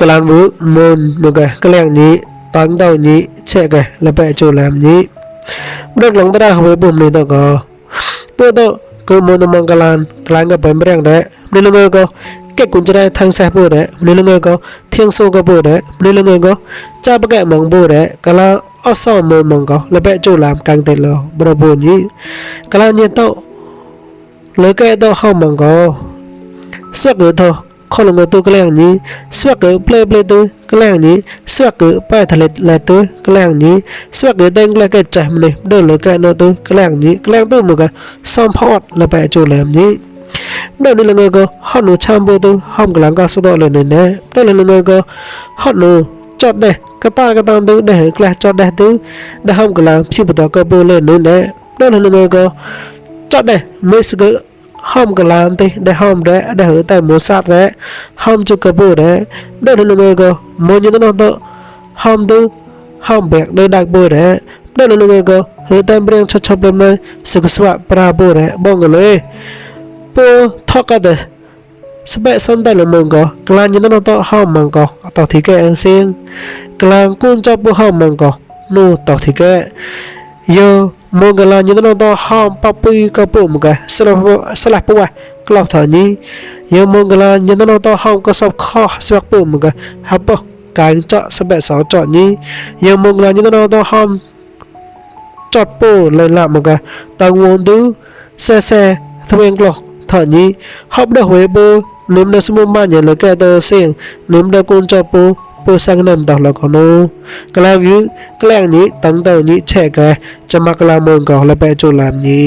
กลางบุมนมกะกลางนี้ตังเต้านี้เชกะละไปโจลามนี้บรักหลังตราหวยบุมนี่ตก็เพื่อตก็มนมังกลานกลางกับเป็นเรื่องได้นี่ลงก็แกกุญแจทางสายบุได้นี่ลงก็เที่ยงโซก็บุได้นี่ลงก็จ้าปะแกมังบุได้กลางอสอมมังก็ละไปโจลามกลางเตลบรบุนี้กลางเนี่ยโตเลยแกโตเข้ามังก็สวกเถอะข้อลงตัวกลางนี้สวกเปลเปลตัวกลางนี้สวกไปทะเลละตัวกลางนี้สวกเด้งแล้วก็ใจมันเลยเดินเลยก็นอตัวกลางนี้กลางตัวมันก็ซ้อมพอดละไปโจแลมนี้เดินนี่เลยก็ฮอดหนูชามโบตัวห้อมกลางก็สะดอกเลยเนี่ยเดินเลยก็ฮอดหนูจอดได้กระตากระตามตัวได้กลางจอดได้ตัวได้ห้อมกลางพี่ปตอกก็โบเลยเนี่ยเดินเลยก็จอดได้ไม่สกห้อมกลางตีได้ห้อมได้ได้หัวแต่หมูสัตว์ได้ห้อมจุกกระโบได้ได้ลงเงยก็มองอยู่ตรงนั้นตัวห้อมดูห้อมแบกได้ดักโบได้ได้ลงเงยก็หัวแต่เปลี่ยนชัดๆแบบนั้นสุขสวัสดิ์ปราโบได้บ้องกันเลยปูทอกันเด้สเปะส้นได้ลงมึงก็กลางอยู่ตรงนั้นตัวห้อมมังก็ต่อที่แกเสียงกลางกุ้งจับปูห้อมมังก็นู่ต่อที่แกโยมองกันลานยันนตัวห้ามปับปุยกระปุกกันสลับปัวกล่าวฐานนี้ยังมองกันลานยันนตัวห้ามก็สอบข้อสวักปุกกันฮับปะการเจาะสเปะสาวเจาะนี้ยังมองกันลานยันนตัวห้ามจอดปูเลยละมันกันต่างวนดูแซ่ทเวงกล่าวฐานนี้ฮับเดหัวปูลืมเดสมุมบ้านอย่างเลยแกเตอเสียงลืมเดกุนจอปูปูสังนันตอกละกันโนกลางนี้ตั้งเต่านี้แช่กันจะมากลางมงกอกและไปโจลามนี้